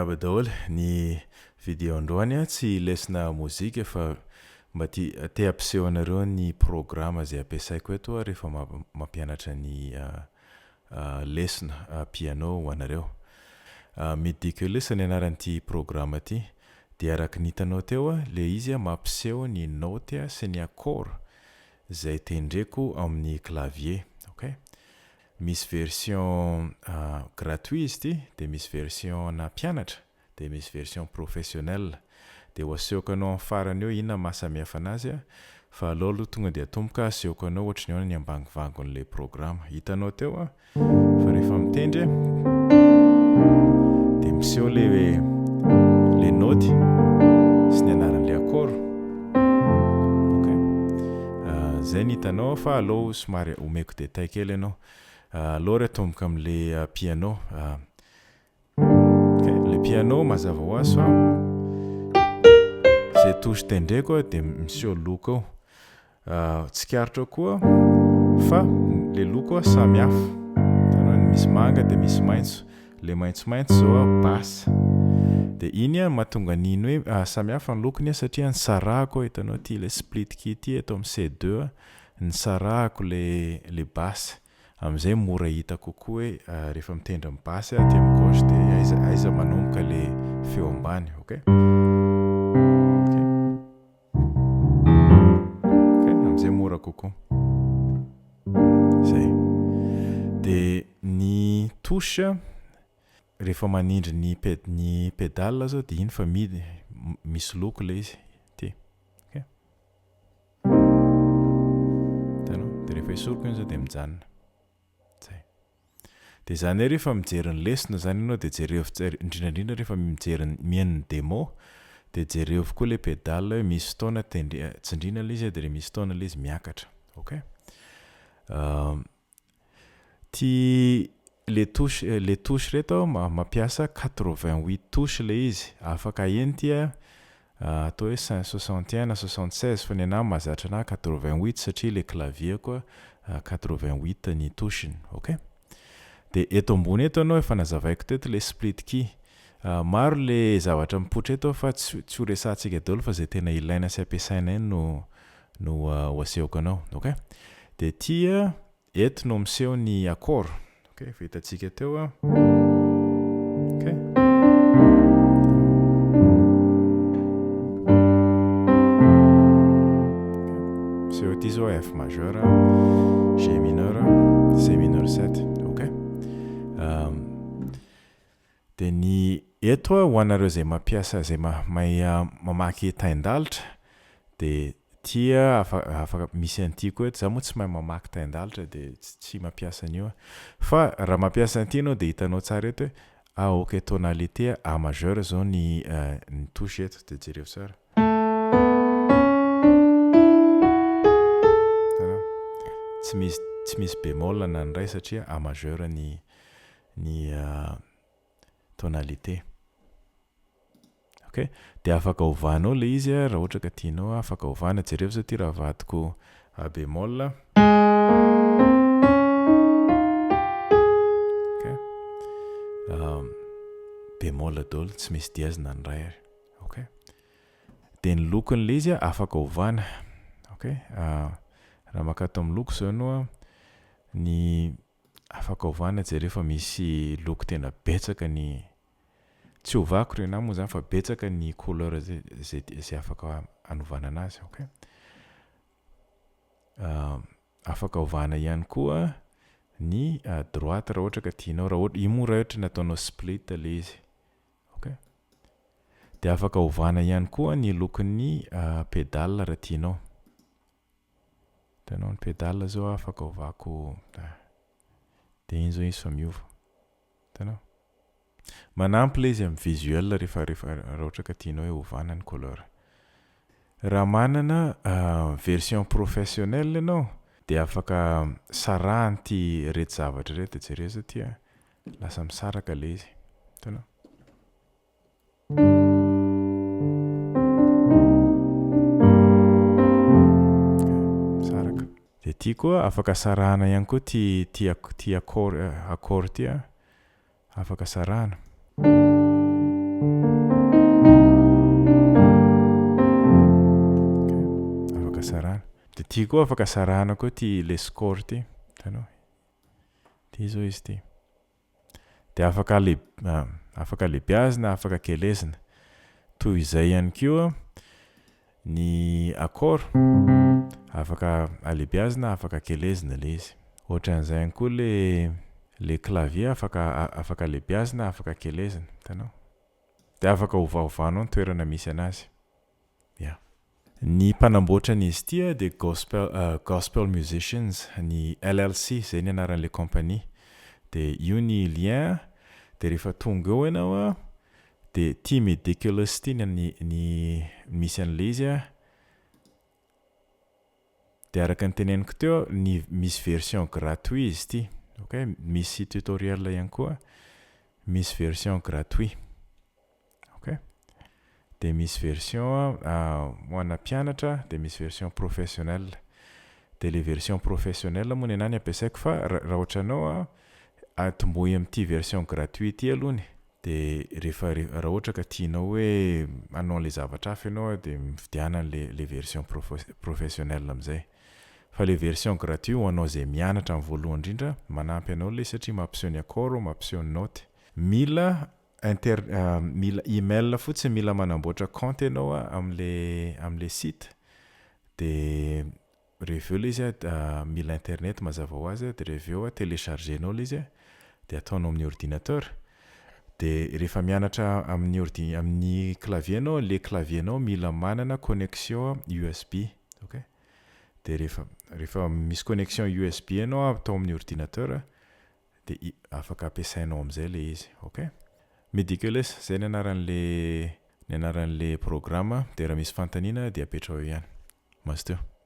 Miarahaba daholo, ny video androany tsy lesona mozika fa mba te te hampiseho anareo ny programa izay ampiasaiko eto aho rehefa mampianatra ny lesona piano ho anareo. Midiculous ny anaran'ity programa ity dia araka ny hitanao teo ilay izy mampiseho ny naoty sy ny accord izay tendreko amin'ny clavier, ok. Misy version gratuit izy ity dia misy version ana mpianatra dia misy version professionnel. Dia ho asehoko anao amin'ny farany eo inona maha samihafa anazy fa aleo aloha tonga dia atomboka asehoko anao ohatry ny ahoana ny ambangivangon'ilay programa. Hitanao teo fa rehefa mitendry dia miseho ilay ilay naoty sy ny anaran'ilay accord. Ok. Zay ny hitanao fa aleo somary omeko détail kely ianao. Aleo ary atomboka amin'ilay piano. Ok, ilay piano mazava ho azy fa izay touche tendreko dia miseho loko eo. Tsikaritra koa fa ilay loko samy hafa. Hitanao misy manga dia misy maitso. Ilay maitsomaitso izao basse. Dia iny no mahatonga an'iny hoe samy hafa ny lokony satria nisarahako, hitanao ity ilay split key ity eto amin'ny C2, nisarahako ilay ilay basse. Amin'izay mora hita kokoa hoe rehefa mitendry ny basse aty amin'ny gauche dia aiza aiza manomboka ilay feo ambany, ok? Ok. Ok, amin'izay mora kokoa. Zay. Dia ny touche rehefa manindry ny ped- ny pédale zao dia iny fa midy misy loko ilay izy, ity. Ok. Hitanao? Dia rehefa esoriko iny zao dia mijanona. Zay. Dia izany hoe rehefa mijery ny lesona izany ianao dia jerevo tsara, indrindra indrindra rehefa mijery ny mihaino ny démo dia jerevo koa ilay pédale hoe misy fotoana tendre- tsindriana ilay izy dia misy fotoana ilay izy miakatra. Ok. Ty le touche le touche reto mampiasa 88 touche le izy, afaka ahena ty a atao hoe 61 na 76 fa ny anahy mahazatra anahy 88 satria le clavier-ko 88 ny touche-ny, ok. De eto ambony eto anao efa nazavaiko teto le split key, maro le zavatra mipoitra eto fa tsy tsy ho resahantsika daholo fa zay tena ilaina sy ampiasainay no no ho asehoko anao, ok. De ty a Eto no miseho ny accord. Ok, efa hitantsika teo a. Ok. Miseho aty zao F majeur, G mineur, C mineur 7. Ok. Dia ny eto ho anareo izay mampiasa izay mahay mamaky tain-dalitra dia tia afaka misy an'ity koa eto, za moa tsy mahay mamaky tain-dalitra dia tsy mampiasa an'io aho, fa raha mampiasa an'ity ianao dia hitanao tsara eto hoe ah ok tonalité A majeur zao ny ny touche eto dia jereo tsara. Hitanao? Tsy misy tsy misy bémol na ny iray satria A majeur ny ny tonalité. Ok, dia afaka ovanao ilay izy raha ohatra ka tianao, afaka ovana, jereo zao ity raha avadiko A bémol. Ok, bémol daholo, tsy misy dièse na ny iray ary. Ok, dia ny lokon'ilay izy afaka ovana. Ok, raha maka ato amin'ny loko zao ianao, ny Afaka ovana jereo fa misy loko tena betsaka ny tsy ovako ry anah moa zany fa betsaka ny couleur zay zay afaka anovana anazy ok afaka ovana ihany koa ny droite raha ohatra ka tianao raha ohatra io moa raha ohatra nataonao split le izy ok de afaka ovana ihany koa ny lokon'ny pédale raha tianao Hitanao ny pédale zao afaka ovako de iny zao izy fa miova. Hitanao? Manampy ilay izy amin'ny visuel rehefa rehefa raha ohatra ka tianao hoe ovana ny couleur. Raha manana version professionnel ianao dia afaka sarahana ity ireto zavatra ireto, jereo zao ity a, lasa misaraka ilay izy. Hitanao? Misaraka. Dia ity koa afaka sarahana ihany koa ity ity ity accord accord ity a, afaka sarahana. De ty koa afaka sarahana koa ty le score ty, hitanao, ty zao izy ty de afaka le afaka lehibiazina, afaka kelezina. Toy izay ihany koa ny accord, afaka alehibiazina, afaka kelezina le izy. Ohatran'izay ihany koa le clavier, afaka alehibiazina, afaka kelezina, hitanao, de afaka ovaovanao ny toerana misy anazy. Ya, ny mpanamboatra an'izy ity a de Gospel Musicians ny LLC zay ny anaran'le compagnie. De io ny lien. De rehefa tonga eo ianao a, de ty Midiculous ty ny misy an'le izy a. De araka ny teneniko teo, ny misy version gratuit izy ty, ok, misy tutoriel ihany koa, misy version gratuit, ok, de misy version ho ana mpianatra, de misy version professionnel. De le version professionnel moa ny anahy ny ampiasaiko, fa raha ohatra anao a, atombohy amin'ity version gratuit ty alohany. De rehefa raha ohatra ka tianao hoe hanao an'le zavatra hafa ianao a, de mividiana an'le version professionnel am'izay. Fa le version gratuit ho anao zay mianatra amin'ny voalohany indrindra, manampy anao le satria mampiseho ny accord, mampiseho ny note. Mila inter mila email fotsiny, mila manamboatra compte ianao a am'le site. De rehefa eo le izy a, mila internet mazava ho azy a. De rehefa eo a, téléchargenao le izy a, de ataonao amin'ny ordinateur. De rehefa mianatra amin'ny ordi, amin'ny clavier anao, le clavier anao mila manana connexion USB, ok. De rehefa misy connexion USB ianao atao amin'ny ordinateur, de afaka ampiasainao am'izay le izy, ok. Midiculous zay ny anaran'le programme. De raha misy fanontaniana de apetrao eo ihany. Mazotoa.